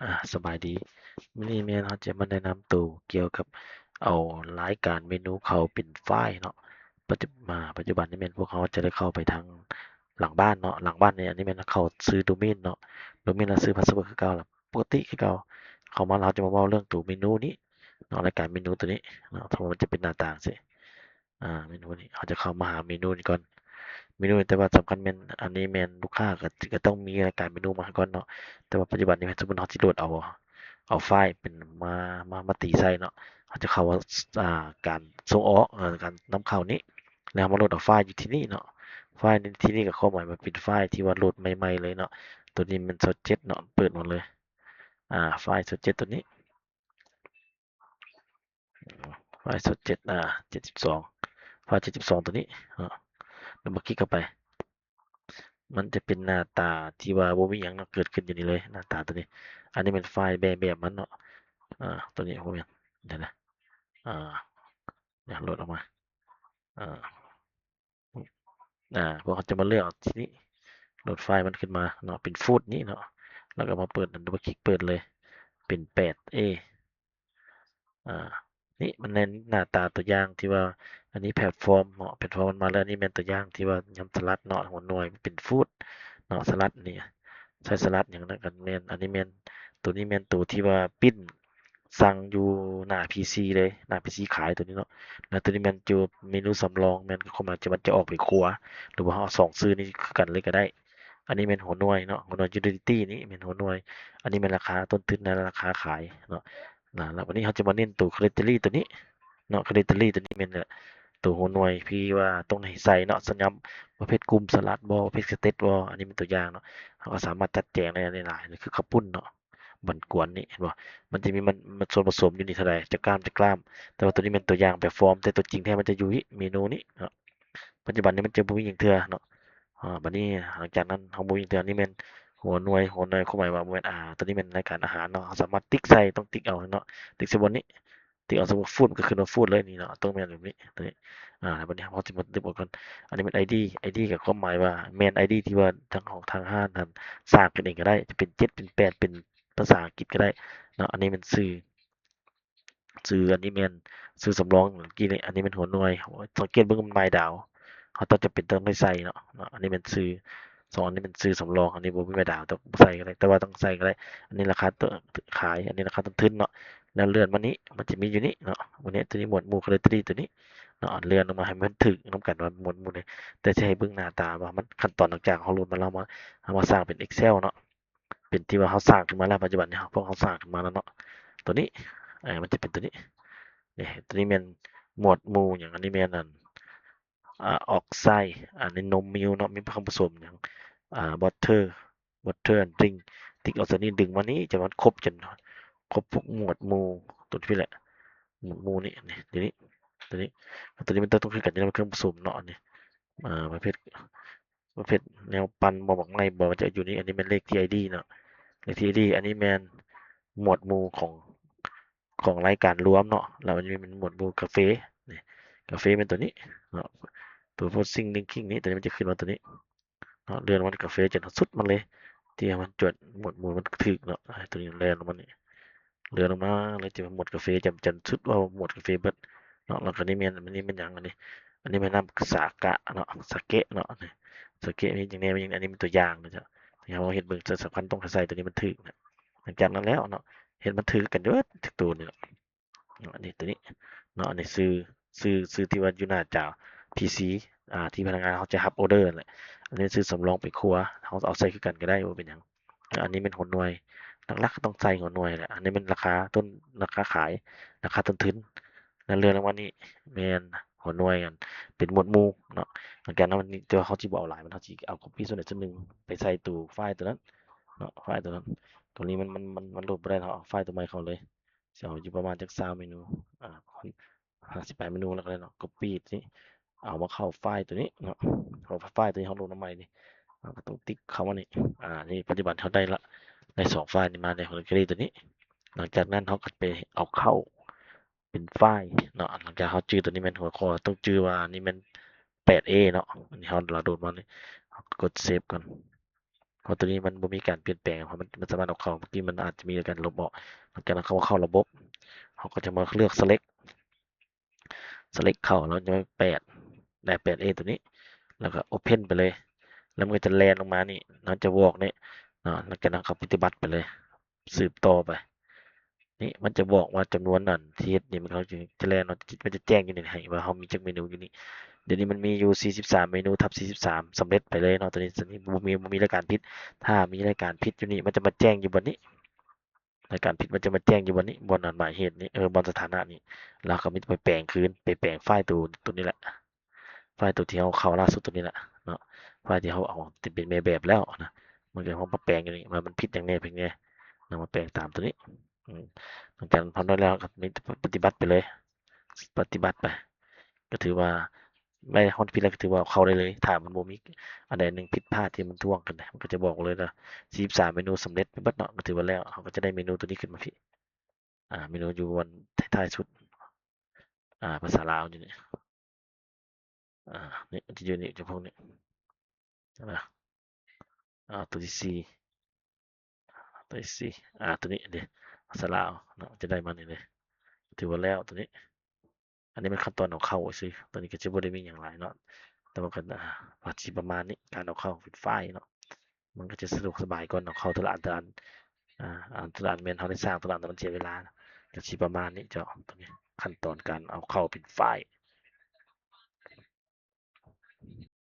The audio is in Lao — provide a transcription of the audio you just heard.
ອາ ສະບາຍດີ. ມື້ນີ້ແມ່ນເຮົາຈະມາແນະນຳໂຕກ່ຽວກັບເອົາລາຍການເມນູເຂົ້າເປັນໄຟລ໌ເນາະ. ປັດຈຸ ມາ ປັດຈຸບັນນີ້ແມ່ນພວກເຮົາຈະໄດ້ເຂົ້າໄປທາງຫຼັງບ້ານເນາະ. ຫຼັງບ້ານນີ້ ອັນນີ້ແມ່ນເຂົ້າຊື່ໂດເມນເນາະ, ໂດເມນແລ້ວຊື່ພາສເວີດຄືເກົ່າ ແລ້ວປົກກະຕິຄືເກົ່າ. ເຂົ້າມາແລ້ວເຮົາຈະມາເວົ້າເລື່ອງໂຕເມນູນີ້ເນາະ, ລາຍການເມນູໂຕນີ້ເນາະ, ຖ້າວ່າມັນຈະເປັນໜ້າຕາຈັ່ງຊີ້. ອາ ເມນູນີ້ ເຮົາຈະເຂົ້າມາຫາເມນູນີ້ກ່ອນ. ເມນູນີ້ ແຕ່ວ່າສຳຄັນແມ່ນ ອັນນີ້ແມ່ນລູກຄ້າກໍ ກໍຕ້ອງມີລາຍການເມນູມາໃຫ້ກ່ອນເນາະ. ແຕ່ວ່າປັດຈຸບັນນີ້ ສົມມຸດເຮົາຊິໂຫຼດເອົາ ເອົາໄຟລ໌ເປັນ ມາ ມາ ມາຕີໃສ່ເນາະ, ເຮົາຈະເຂົ້າ ອາ ການສົ່ງອອກ ເອີ ການນຳເຂົ້ານີ້ ແລ້ວເຮົາມາໂຫຼດເອົາໄຟລ໌ຢູ່ທີ່ນີ້ເນາະ. ໄຟລ໌ໃນທີ່ນີ້ກໍຄວາມໝາຍວ່າເປັນໄຟລ໌ທີ່ວ່າໂຫຼດໃໝ່ໆເລີຍເນາະ. ໂຕນີ້ແມ່ນຊາວເຈັດເນາະ, ເປີດມາເລີຍ. ອາ ໄຟລ໌ຊາວເຈັດໂຕນີ້ ໄຟລ໌ຊາວເຈັດ ອາ ເຈັດສິບສອງ ໄຟລ໌ເຈັດສິບສອງໂຕນີ້ເນາະ. ດັບເບິນຄລິກເຂົ້າໄປ ມັນຈະເປັນໜ້າຕາທີ່ວ່າບໍ່ມີຫຍັງເນາະ ເກີດຂຶ້ນຢູ່ນີ້ເລີຍ ໜ້າຕາໂຕນີ້. ອັນນີ້ແມ່ນໄຟລ໌ແບບ ແບບມັນເນາະ. ອາ ໂຕນີ້ບໍ່ແມ່ນ ດຽວນະ ອາ ດຽວໂຫຼດອອກມາ. ອາ ອາ ພວກເຮົາຈະມາເລືອກເອົາທີ່ນີ້ ໂຫຼດໄຟລ໌ມັນຂຶ້ນມາເນາະ ເປັນໂຟນນີ້ເນາະ, ແລ້ວກໍມາເປີດ ດັບເບິນຄລິກເປີດເລີຍ ເປັນແປດເອ. ອາ ນີ້ມັນແມ່ນໜ້າຕາຕົວຢ່າງທີ່ວ່າ ອັນນີ້ແພລດຟອມເນາະ, ແພລດຟອມມັນມາແລ້ວ. ອັນນີ້ແມ່ນຕົວຢ່າງທີ່ວ່າຍຳສະຫຼັດເນາະ, ຫົວໜ່ວຍເປັນຟຣຸດເນາະ, ສະຫຼັດນີ້ ໃສ່ສະຫຼັດຫຍັງນັ້ນກໍແມ່ນ. ອັນນີ້ແມ່ນ ໂຕນີ້ແມ່ນໂຕທີ່ວ່າປຣິ້ນສັ່ງຢູ່ໜ້າພີຊີເລີຍ, ໜ້າພີຊີຂາຍໂຕນີ້ເນາະ. ແລ້ວໂຕນີ້ແມ່ນຢູ່ເມນູສຳລອງ, ແມ່ນຄວາມໝາຍທີ່ມັນຈະອອກໄປຄົວ ຫຼືວ່າເຮົາເອົາສອງຊື່ນີ້ຄືກັນເລີຍກໍໄດ້. ອັນນີ້ແມ່ນຫົວໜ່ວຍເນາະ, ຫົວໜ່ວຍຢູທິລິຕີ້ນີ້ແມ່ນຫົວໜ່ວຍ. ອັນນີ້ແມ່ນລາຄາຕົ້ນທຶນ ແລະ ລາຄາຂາຍເນາະ. ນະ ແລ້ວບັດນີ້ເຮົາຈະມາເນັ້ນໂຕຄາແຣັກເຕີຣີໂຕນີ້ເນາະ, ຄາແຣັກເຕີຣີໂຕນີ້ແມ່ນ ໂຕຫົວໜ່ວຍທີ່ວ່າຕ້ອງໃຫ້ໃສ່ເນາະ, ສັນຍາປະເພດກຸ່ມ ສະຫຼັດບໍ ປະເພດສະເຕັດບໍ. ອັນນີ້ເປັນຕົວຢ່າງເນາະ, ເຮົາກໍສາມາດຈັດແຈງໄດ້ຫຼາຍໆ ຄືເຂົ້າປຸ້ນເນາະ, ບັນກວນນີ້ ເຫັນບໍ່? ມັນຈະມີ ມັນ ມັນສ່ວນປະສົມຢູ່ນີ້ເທົ່າໃດ ຈັກກຣາມ ຈັກກຣາມ. ແຕ່ວ່າໂຕນີ້ແມ່ນຕົວຢ່າງແບບຟອມ, ແຕ່ຕົວຈິງແທ້ມັນຈະຢູ່ອີກເມນູນີ້ເນາະ. ປັດຈຸບັນນີ້ມັນຈະບໍ່ມີຫຍັງເທື່ອເນາະ. ອາ ບັດນີ້ຫຼັງຈາກນັ້ນເຮົາບໍ່ມີຫຍັງເທື່ອ. ນີ້ແມ່ນຫົວໜ່ວຍ, ຫົວໜ່ວຍຄວາມໝາຍວ່າບໍ່ແມ່ນອາຫານ, ຕົວນີ້ແມ່ນລາຍການອາຫານເນາະ. ເຮົາສາມາດຕິກໃສ່, ຕ້ອງຕິກເອົາເນາະ, ຕິກໃສ່ບ່ອນນີ້, ຕິກເອົາ ສົມມຸດຟູດ ມັນກໍຂຶ້ນມາຟູດເລີຍນີ້ເນາະ, ຕ້ອງແມ່ນແບບນີ້ ຕົວນີ້. ອາ ບັດນີ້ເຮົາຊິມາດຶບອອກກ່ອນ. ອັນນີ້ແມ່ນໄອດີ, ໄອດີກໍຄວາມໝາຍວ່າແມ່ນໄອດີທີ່ວ່າທາງຂອງທາງຮ້ານຫັ້ນສ້າງຂຶ້ນເອງກໍໄດ້, ຈະເປັນເຈັດ ເປັນແປດ ເປັນພາສາອັງກິດກໍໄດ້ເນາະ. ອັນນີ້ແມ່ນຊື່ ຊື່ ອັນນີ້ແມ່ນຊື່ສຳລອງເມື່ອກີ້ນີ້. ອັນນີ້ແມ່ນຫົວໜ່ວຍ, ສັງເກດເບິ່ງມັນໝາຍດາວ, ເຮົາຕ້ອງຈຳເປັນຕ້ອງໄດ້ໃສ່ເນາະ. ອັນນີ້ແມ່ນຊື່ ສອງອັນນີ້ແມ່ນຊື່ສຳລອງ, ອັນນີ້ບໍ່ມີໝາຍດາວ, ຕ້ອງບໍ່ໃສ່ກໍໄດ້ ແຕ່ວ່າຕ້ອງໃສ່ກໍໄດ້. ອັນນີ້ລາຄາຂາຍ, ອັນນີ້ລາຄາຕົ້ນທຶນເນາະ. ແລ້ວເລື່ອນມານີ້ ມັນຈະມີຢູ່ນີ້ເນາະ, ບັດນີ້ຕົວນີ້ໝວດໝູ່ ຄາແຣັກເຕີຣີໂຕນີ້ເນາະ, ເລື່ອນລົງມາໃຫ້ມັນຖືກນຳກັນວ່າໝວດໝູ່ໃດ. ແຕ່ຊິໃຫ້ເບິ່ງໜ້າຕາວ່າມັນ ຂັ້ນຕອນຫຼັງຈາກເຮົາໂຫຼດມາແລ້ວ ມາ ເຮົາມາສ້າງເປັນ Excel ເນາະ. ເປັນທີ່ວ່າເຮົາສ້າງຂຶ້ນມາແລ້ວ, ປັດຈຸບັນນີ້ເຮົາ ພວກເຮົາສ້າງຂຶ້ນມາແລ້ວເນາະ. ຕົວນີ້ ເອີ ມັນຈະເປັນຕົວນີ້. ນີ້ ຕົວນີ້ແມ່ນໝວດໝູ່ຫຍັງ? ອັນນີ້ແມ່ນ ອັນ ອາ ອອກໄຊ, ອັນນີ້ນົມມິວເນາະ, ມີເຄື່ອງປະສົມຫຍັງ? ອາ water, water and drink. ຕິກເອົາຕົວນີ້ ດຶງມານີ້ ຈົນມັນຄົບ, ຈົນຄົບພວກໝວດໝູ່. ຕົວນີ້ແຫຼະ ໝວດໝູ່ນີ້ ນີ້ ຕົວນີ້ ຕົວນີ້ ຕົວນີ້ມັນຕ້ອງ ຕ້ອງຄືກັນຢູ່ແລ້ວ, ເຄື່ອງປະສົມເນາະ. ອັນນີ້ ອາ ປະເພດ ປະເພດແນວປັ່ນບໍ ໝາກໄມ້ບໍ ມັນຈະຢູ່ນີ້. ອັນນີ້ແມ່ນເລກທີ່ໄອດີເນາະ, ເລກທີ່ໄອດີ. ອັນນີ້ແມ່ນໝວດໝູ່ຂອງ ຂອງລາຍການລວມເນາະ, ແລ້ວມັນມີ ແມ່ນໝວດໝູ່ກາເຟ. ນີ້ ກາເຟແມ່ນຕົວນີ້ເນາະ, ຕົວ processing drinking ນີ້ ຕົວນີ້ມັນຈະຂຶ້ນມາຕົວນີ້ເນາະ. ເລື່ອນມັນກາເຟຈົນສຸດມັນເລີຍ, ທີ່ມັນຈວດໝວດໝູ່ມັນຖືກເນາະ. ຕົວນີ້ແລ່ນລົງມານີ້ ເລື່ອນລົງມາເລີຍ ຈະໝວດກາເຟ ຈະ ຈະສຸດວ່າໝວດກາເຟເບິດເນາະ. ແລ້ວກໍນີ້ແມ່ນ ອັນນີ້ແມ່ນຫຍັງ? ອັນນີ້ ອັນນີ້ແມ່ນນ້ຳສາກະເນາະ, ສາເກະເນາະ. ນີ້ ສາເກະມີຫຍັງແດ່? ມີຫຍັງ? ອັນນີ້ແມ່ນຕົວຢ່າງນະ. ເຮົາເຮັດເບິ່ງ ສຳຄັນຕ້ອງໃສ່ຕົວນີ້ມັນຖືກນະ. ຫຼັງຈາກນັ້ນແລ້ວເນາະ ເຮັດມັນຖືກກັນເບິດທຸກຕົວນີ້ເນາະ. ອັນນີ້ຕົວນີ້ເນາະ, ອັນນີ້ຊື່ ຊື່ ຊື່ທີ່ວ່າຢູ່ໜ້າຈາພີຊີ ອາ ທີ່ພະນັກງານເຮົາຈະຮັບອໍເດີນັ້ນແຫຼະ. ອັນນີ້ຊື່ສຳລອງໄປຄົວ, ເຮົາເອົາໃສ່ຄືກັນກໍໄດ້ ບໍ່ເປັນຫຍັງ. ອັນນີ້ແມ່ນຫົວໜ່ວຍ, ຫຼັກໆກໍຕ້ອງໃສ່ຫົວໜ່ວຍແຫຼະ. ອັນນີ້ແມ່ນລາຄາຕົ້ນ ລາຄາຂາຍ, ລາຄາຕົ້ນທຶນ. ແລ້ວເລື່ອນລົງມານີ້ແມ່ນຫົວໜ່ວຍ ອັນ ເປັນໝວດໝູ່ເນາະ. ຫຼັງຈາກນັ້ນ ແຕ່ວ່າເຮົາຊິບໍ່ເອົາຫຼາຍມັນ, ເຮົາຊິເອົາ copy ສ່ວນໃດສ່ວນໜຶ່ງໄປໃສ່ໂຕໄຟລ໌ຕົວນັ້ນເນາະ, ໄຟລ໌ຕົວນັ້ນ. ຕົວນີ້ມັນ ມັນ ມັນ ມັນໂຫຼດບໍ່ໄດ້, ເຮົາເອົາໄຟລ໌ຕົວໃໝ່ເຂົ້າເລີຍ. ຊິເອົາຢູ່ປະມານຈັກຊາວເມນູ ອາ ຫ້າສິບແປດເມນູແລ້ວກໍໄດ້ເນາະ. ກັອບປີ້ຕົວນີ້ ເອົາມາເຂົ້າໄຟລ໌ຕົວນີ້ເນາະ, ເອົາໄຟລ໌ຕົວນີ້ເຮົາໂຫຼດມາໃໝ່ນີ້ ເຮົາກໍຕ້ອງຕິກເຂົ້າມານີ້. ອາ ນີ້ປັດຈຸບັນເຮົາໄດ້ລະ ໄດ້ສອງໄຟລ໌ນີ້ມາໃນ Hungary ຕົວນີ້. ຫຼັງຈາກນັ້ນເຮົາກໍໄປເອົາເຂົ້າເປັນໄຟລ໌ເນາະ, ຫຼັງຈາກເຮົາຈື່ຕົວນີ້ແມ່ນຫົວຂໍ້ ຕ້ອງຈື່ວ່ານີ້ແມ່ນແປດເອເນາະ. ອັນນີ້ເຮົາດາວໂຫຼດມານີ້ ເຮົາກໍກົດເຊບກ່ອນ. ເພາະໂຕນີ້ມັນບໍ່ມີການປ່ຽນແປງ ເພາະມັນ ມັນສາມາດເອົາເຂົ້າ ເມື່ອກີ້ມັນອາດຈະມີການລົບອອກ. ຫຼັງຈາກນັ້ນເຮົາເຂົ້າລະບົບ ເຮົາກໍຈະມາເລືອກ select select ເຂົ້າ ແລ້ວຈະແປດ ໄດ້ ແປດເອ ໂຕນີ້ ແລ້ວກໍ open ໄປເລີຍ ແລ້ວມັນກໍຈະແລ່ນລົງມານີ້ເນາະ ຈະບອກນີ້ເນາະ. ຫຼັງຈາກນັ້ນເຮົາປະຕິບັດໄປເລີຍ ສືບຕໍ່ໄປ ນີ້ມັນຈະບອກວ່າຈຳນວນອັນທີ່ເຮັດນີ້ ມັນ ເຮົາຈະ ຈະແລ່ນເນາະ ມັນຈະແຈ້ງຢູ່ນີ້ໃຫ້ວ່າເຮົາມີຈັກເມນູຢູ່ນີ້. ດຽວນີ້ມັນມີຢູ່ສີ່ສິບສາມເມນູທັບສີ່ສິບສາມ ສຳເລັດໄປເລີຍເນາະ ໂຕນີ້ ໂຕນີ້ບໍ່ມີ ບໍ່ມີລາຍການຜິດ. ຖ້າມີລາຍການຜິດຢູ່ນີ້ ມັນຈະມາແຈ້ງຢູ່ບ່ອນນີ້ ລາຍການຜິດມັນຈະມາແຈ້ງຢູ່ບ່ອນນີ້ ບ່ອນອັນໝາຍເຫດນີ້ ເອີ ບ່ອນສະຖານະນີ້ ແລ້ວເຮົາກໍມີແຕ່ໄປແປງຄືນ ໄປແປງໄຟລ໌ໂຕ ໂຕນີ້ແຫຼະ ໄຟລ໌ໂຕທີ່ເຮົາເຂົ້າລ່າສຸດໂຕນີ້ແຫຼະເນາະ ໄຟລ໌ທີ່ເຮົາເອົາທີ່ເປັນແມ່ແບບແລ້ວນະ. ມັນກໍເຮົາມາແປງຢູ່ນີ້ ວ່າມັນຜິດຫຍັງແດ່ ເປັນຫຍັງແດ່ ນຳມາແປງຕາມໂຕນີ້. ອືມ ຫຼັງຈາກນັ້ນເຮົາໄດ້ແລ້ວ ກໍມີແຕ່ປະຕິບັດໄປເລີຍ ປະຕິບັດໄປ ກໍຖືວ່າໄດ້ຮອດຜິດແລ້ວ ກໍຖືວ່າເຂົ້າໄດ້ເລີຍ. ຖ້າມັນບໍ່ມີອັນໃດອັນໜຶ່ງຜິດພາດທີ່ມັນທ້ວງກັນນະ ມັນກໍຈະບອກເລີຍວ່າສີ່ສິບສາມເມນູສຳເລັດໄປເບິດເນາະ ກໍຖືວ່າແລ້ວ. ເຮົາກໍຈະໄດ້ເມນູໂຕນີ້ຂຶ້ນມາພີ້ ອາ ເມນູຢູ່ບ່ອນທ້າຍໆສຸດ ອາ ພາສາລາວຢູ່ນີ້ ອາ ນີ້ ມັນຈະຢູ່ນີ້ ຢູ່ພວກນີ້ນະ ອາ ໂຕທີສີ່ ໂຕທີສີ່ ອາ ໂຕນີ້ເດ້ ພາສາລາວເນາະ ຈະໄດ້ມານີ້ເດ້ ຖືວ່າແລ້ວໂຕນີ້. ອັນນີ້ແມ່ນຂັ້ນຕອນເອົາເຂົ້າຊື່ ໂຕນີ້ກໍຈະບໍ່ໄດ້ມີຫຍັງຫຼາຍເນາະ ແຕ່ວ່າກໍ ອາ ວ່າຊິປະມານນີ້ ການເອົາເຂົ້າເປັນໄຟລ໌ເນາະ ມັນກໍຈະສະດວກສະບາຍກວ່າເນາະ ເຂົ້າເທື່ອລະອັນ ເທື່ອລະອັນ ອາ ອັນເທື່ອລະອັນ ແມ່ນເຮົາໄດ້ສ້າງເທື່ອລະອັນ ແຕ່ມັນເສຍເວລາ ກໍຊິປະມານນີ້ເຈົ້າ. ໂຕນີ້ຂັ້ນຕອນການເອົາເຂົ້າເປັນໄຟລ໌